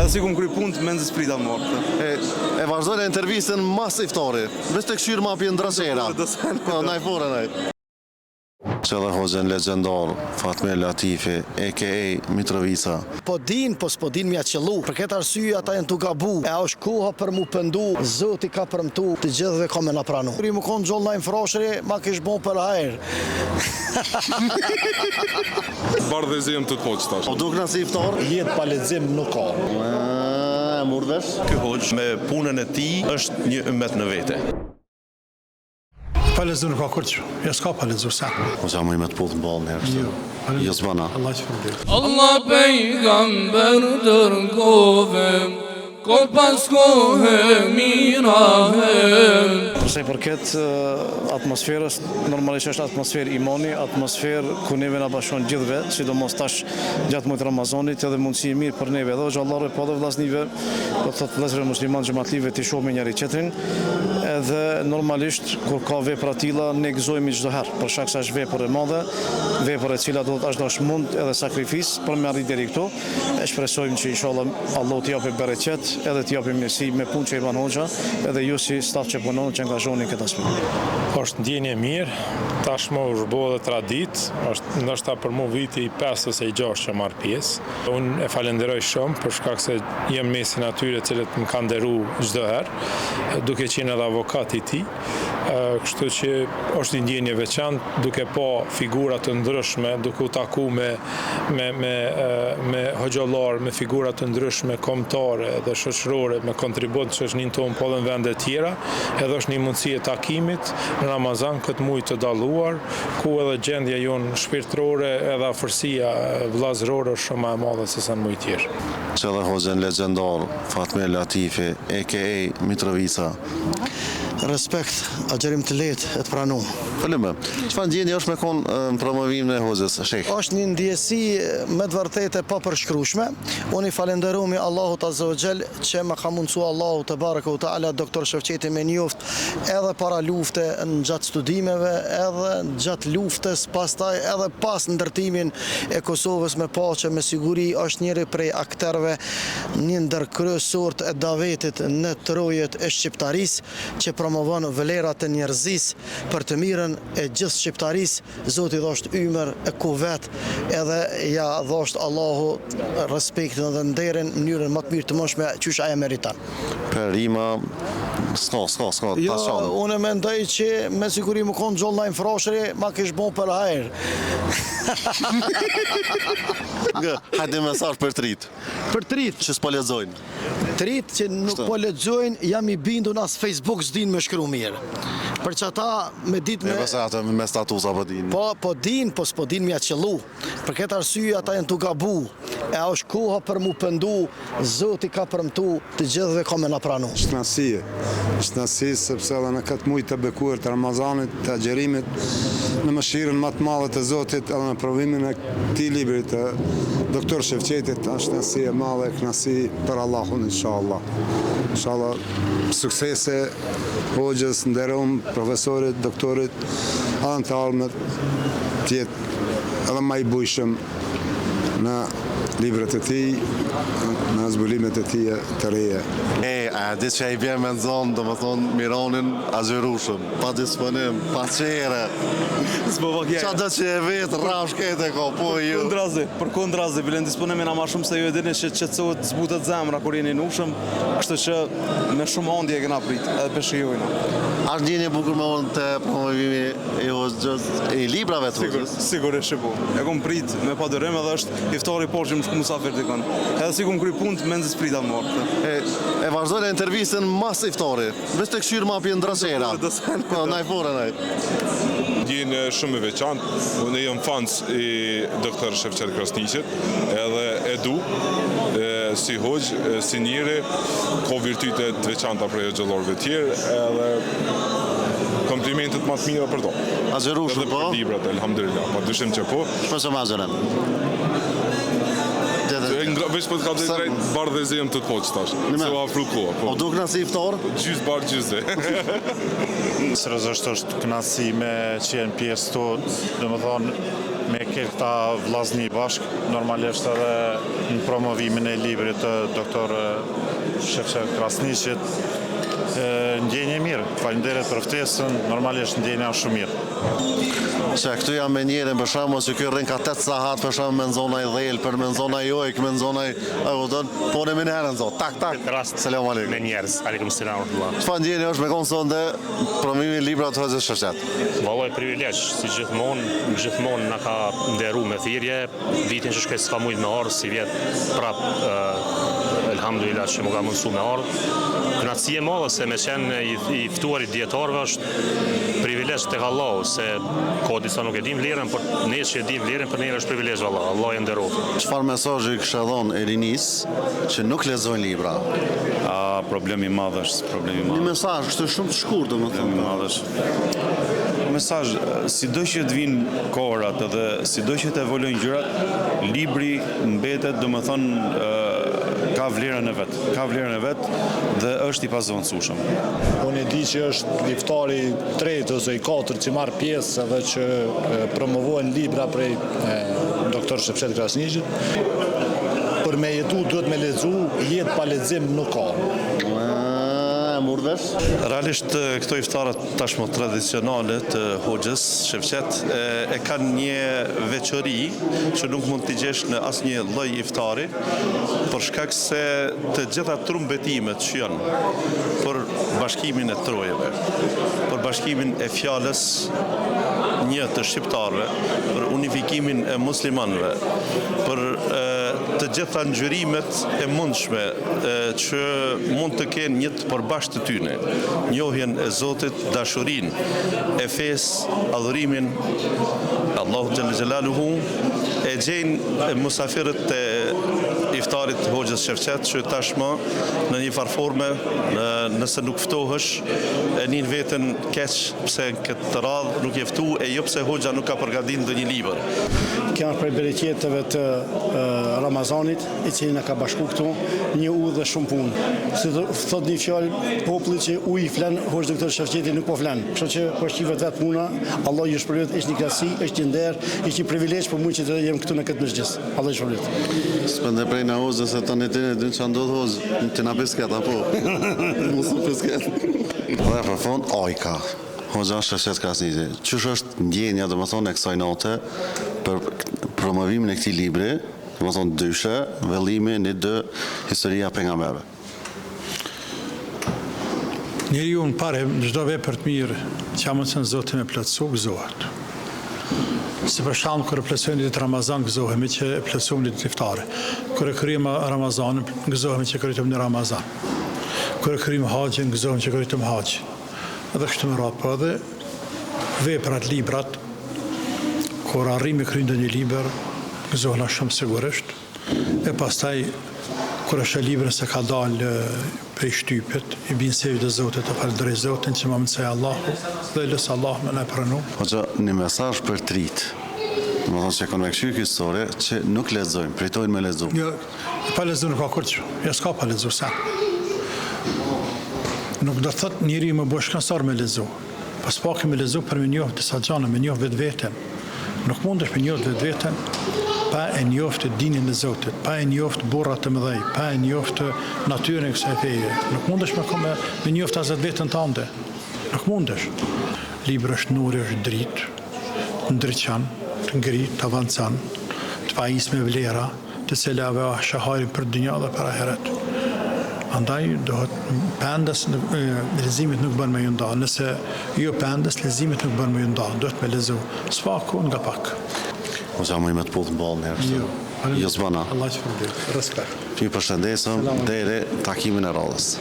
Edhe si kum kry punë, mezi s'prita me ardhë. E, e vazhdojnë intervistën mas iftari. Veç të këshyrë ma pjen drasera. Po, naj fore naj. Që dhe hoxhën legjendar, Fatmir Latifi, a.k.a. Mitrovica. Po din, po s'po din m'ja qëllu Për këtë arsye ata janë tu gabu E a është koha për mu pendu Zoti ka premtu Të gjithëve ka me na pranu Ri mu kon gjallë Naim Frashëri Ma kish bo për hajr. Bardh e zi jam tu të po qëtash. Po dukna si iftar? Jetë pa lexim nuk ka. E mur vesh? Ky hoxhë me punën e tij është një ymet në vete. Pa lexu nuk ka kurrgjë. Jo s'ka pa lexu sa. Po sa më me të puth në ballë njerë kështu. Jo. Jo s'bana. Allah të falënderoj. Allah pejgamber dërgove Kohë pas kohe mira he Përsa i përket atmosferës, normalisht është atmosferë imani, atmosferë ku neve na bashkon gjithëve, sidomos tash gjatë muajit Ramazanit, edhe mundësi e mirë për neve, edhe hoxhallarëve, po edhe vllaznive, do të thotë vëllezërve muslimanë, xhematlive të shohim njëri tjetrin. Edhe normalisht kur ka vepra të tilla ne gëzohemi çdo herë, për shkak se është vepër e madhe, vepër e cila do të është dashur mund edhe sakrificë për me arrit deri këtu. E shpresojmë që inshallah Allahu t'i japë bereqet edhe t'i japë mirësi me punë që i ban hoxha edhe ju si staf që punon që angazhoheni në këtë aspekt. Është ndjenjë e mirë, tashmë është bo edhe traditë, është ndoshta për mu viti i pestë ose i gjashtë që marr pjesë. Unë e falenderoj shumë për shkak se jam mesin atyre të cilët më kanë nderu çdo herë, duke qenë edhe avokat i tij. Kështu që është një ndjenjë e veçantë, duke pa figura të ndryshme, duke u taku me me me me hoxhallarë, me figura të ndryshme kombëtare dhe shoqërore, me kontribut në shoqëninë tonë, po edhe në vende tjera, edhe është një mundësi e takimit në Ramazan këtë muaj të dalluar, ku edhe gjendja jonë shpirtërore edhe afërsia vëllazërore është shumë më e madhe se sa në muaj tjerë. Që dhe hoxhën legjendar, Fatmir Latifi, a.k.a. Mitrovica. Respekt, agjërim të lehtë e të pranum. Falem. Çfarë ndjenje është me kon në promovimin e hoxhës, sheh? Është një ndjesi me të vërtetë e papërshkrueshme. Unë i falënderohem Allahut Azza wa Jall që më ka mundësu Allahu tebareke ve teala Doktor Shefqetin me njoft edhe para lufte gjatë studimeve, edhe gjatë luftës, pastaj edhe pas ndërtimin e Kosovës me paqe, me siguri, është njëri prej akterëve, një ndër kryesorët e davetit në trojet e shqiptarisë, që promovon vlerat e njerëzisë për të mirën e gjithë shqiptarisë, Zoti i dhashtë ymër e kuvet edhe ja dhashtë Allahu respektin dhe nderin në mënyrën më të mirë të mundshme qysh ai e meriton. Për rima s'ka s'ka s'ka Jo, ta qan. unë mendoj që me siguri me kon gjallë Naim Frashëri, ma kish bo për hajr. Gë, hajde mesazh për t'rit. Për t'rit. Që s'po lexojnë. T'rit që nuk po lexojnë, jam i bindun as Facebook s'din me shkru mirë. Për qata me ditë me... E pse atë me status apo din? Po, po din, po s'po din m'ja qëllu. Për këtë arsye ata janë tu gabu. E a është koha për mu pendu, Zoti ka premtu, të gjithëve ka me na pranu. Është knaqësi, është knaqësi sepse edhe në këtë muaj të bekuar të Ramazanit, të agjërimit, në mëshirën më të madhe të Zotit, edhe në promovimin e këtij libri të Doktor Shefqetit, është knaqësi e madhe, knaqësi për Allahun inshallah. Inshallah suksese hoxhës, nderum, profesorit, doktorit, edhe në të ardhmen të jetë edhe ma i bujshëm në librat e tij, në zbulimet e tij të reja. E, a e di që i bje me nxonë, domethonë, Miranin agjërushëm, pa disponim, pa qere. S'po vak Qa do që e vetë, rrash kete ko, po ju. Përkundrazi, përkundrazi, bile në disponim jena ma shumë se ju e dini që qetësohet, zbutet zemra kur jeni nushëm, kështu që me shumë ëndje e kena prit, edhe pe shijojna. A është ndjenjë e bukur me ardhë te promovimi i hoxhës, i librave të Sigur, hoxhës? sigurisht që po. E kom prit me padurim edhe është iftari i parë që më shku musafir dikon. Edhe si kom kry punët, mezi s'prita me ardhë. E, e vazhdojnë intervistën mas iftari. Veç të këshyrë ma pjen drasera. Po, naj fore naj. Ndjenjë shumë e veçantë. Unë jam fans i Dr. Shefqet Krasniqit, edhe e du e, si hoxhë, e, si njeri, ka virtyte të veçanta prej hoxhallarëve tjerë, edhe komplimentet më të mira për to. Agjërushëm, Edhe po? për librat, elhamdulillah, pa dyshim që po. Shpresoj me agjërim. Nga. Veç po të kallxoj drejt, bardh e zi jam tu të po qetash. Se u afru koha, po. O dukna si iftar? Gjysë bardh, gjysë zi. Seriozisht është kënaqësi me qenë pjesë këtu, domethonë me krejt këta vllazni bashkë, normalisht edhe në promovimin e librit të doktor Shefqet Krasniqit. Ndjenjë e mirë, faleminderit për ftesën, normalisht ndjenja është shumë mirë. Që këtu jam me njerin për shembull që ky rrin ka 8 sahat për shembull me nxon ai dhelpër, me nxon ai ujk, me nxon ai, a kupton? Po unë menjëherë nxo. Tak tak. Rast Selam aleikum. Me njerëz, aleikum selam rahmetullah. Çfarë ndjenje është me kon sonte promovimi i librit të Hoxhës Shefqet? Vallai privilegj, si gjithmonë, gjithmonë na ka nderu me thirrje, vitin që shkoi s'ka mujt me ardh, sivjet prap elhamdulillah që m'u ka mundësu me ardh. Kënaqësi e madhe se me qenë i, i ftuar i dijetarëve është privilegj tek Allahu, se ka disa nuk e dinë vlerën, por ne që e dimë vlerën për ne është privilegj valla, Allahu e nderoftë. Çfarë mesazhi i kishe dhënë rinisë që nuk lexojnë libra? A problem i madh është, problem i madh. Një mesazh kështu shumë të shkurt domethënë. Problem i madh është. Po mesazh, sido që të vijnë kohërat edhe sido që të evoluojnë gjërat, libri mbetet domethënë ka vlerën e vet, ka vlerën e vet dhe është i pazëvendësueshëm. Unë e di që është iftari i tretë ose i katërt që marr pjesë edhe që promovohen libra prej doktor Shefqet Krasniqit. Për me jetu duhet me lexu, jetë pa lexim nuk ka. Realisht këto iftarët tashmë tradicionale të Hoxhës Shefqet e kanë një veçori që nuk mund t'i gjesh në asnjë lloj iftari, për shkak se të gjitha trumbetimet që janë për bashkimin e trojeve, për bashkimin e fjalës një të shqiptarëve, për unifikimin e muslimanëve, për të gjitha ngjyrimet e mundshme që mund të kenë një të përbashkët të tyne, njohjen e Zotit, dashurinë e fesë, adhurimin e Allahut xhelle xhelaluhu, e gjejnë musafirët e iftarit të Hoxhës Shefqet që tashmë në një farë forme, nëse nuk ftohesh, e nin veten keq pse këtë radhë nuk je ftu e jo pse hoxha nuk ka përgatitur ndonjë libër. Kjo është prej bereqeteve të Ramazanit, i cili na ka bashku këtu, një udhë dhe shumë punë. Si thotë një fjalë populli që uji flen, hoxhë doktor Shefqeti nuk po flen. Kështu që po shifet vetë puna, Allah ju shpërbleftë, është një kënaqësi, është një nder, është një privilegj për mua që të jem këtu në këtë mexhlis. Allah ju shpërbleftë. S'po ndërprejna hoxhë se tani ti e din çka ndodh hoxhë, ti na pisket apo? Mos u pisket. Dhe për fund Ajka. Hoxha Shefqet Krasniqi, qysh është ndjenja domethënë e kësaj nate për promovimin e këtij libri, domethënë dyshe, vëllimi një dy, historia e pejgamberëve. Njeriu në parim në çdo vepër të mirë që ia mundëson Zoti me plotësu gëzohet. Si për shembull kur e plotësojmë një ditë Ramazan gëzohemi që e plotësuam një ditë iftare. Kur e kryejmë Ramazanin gëzohemi që kryetëm një Ramazan. Kur e kryejmë haxhin gëzohemi që kryetëm haxhin. Edhe kështu me radhë, po edhe veprat, librat, kur arrijmë me kry ndonjë libër, gëzohna shumë sigurisht, e pastaj kur e shoh librin se ka dalë prej shtypit, i bi n'sexhde Zotit e falënderoj Zotin që ma mundësoi Allahu dhe e lus Allahun me na e pranu. Hoxha, një mesazh për të rijtë, domethënë që e kanë me kqyr këtë story, që nuk lexojnë, pritojnë me lexu. Jo, pa lexu nuk ka kurrgjë, jo s'ka pa lexu, sen. Nuk do të thotë njeri me u bo shkencëtar me lexu. Po s'paki me lexu për me njohë disa gjana, me njohë vetveten. Nuk mundesh me njohë vetveten pa e njoftë dinin e Zotit, pa e njoftë burrat e mëdhej, pa e njoftë natyrën e kësaj feje. Nuk mundesh me me, me njoftë as vetveten tande. Nuk mundesh. Libri është nuri, është dritë, të ndriçon, të ngrit, të avancon, të pajis me vlera, të cilave ua sheh hajrin për dynja dhe për ahiret. Andaj dohet pendës leximit nuk bën me ju nda. Nëse jo pendës leximit nuk bën me ju nda, duhet me lexu. S'paku nga pak. Hoxha muj me të puth në ballë një herë kështu. Jo. Jo s'bën a. Allah të shpërbleftë. Respekt. Ju përshëndesim deri takimin e radhës.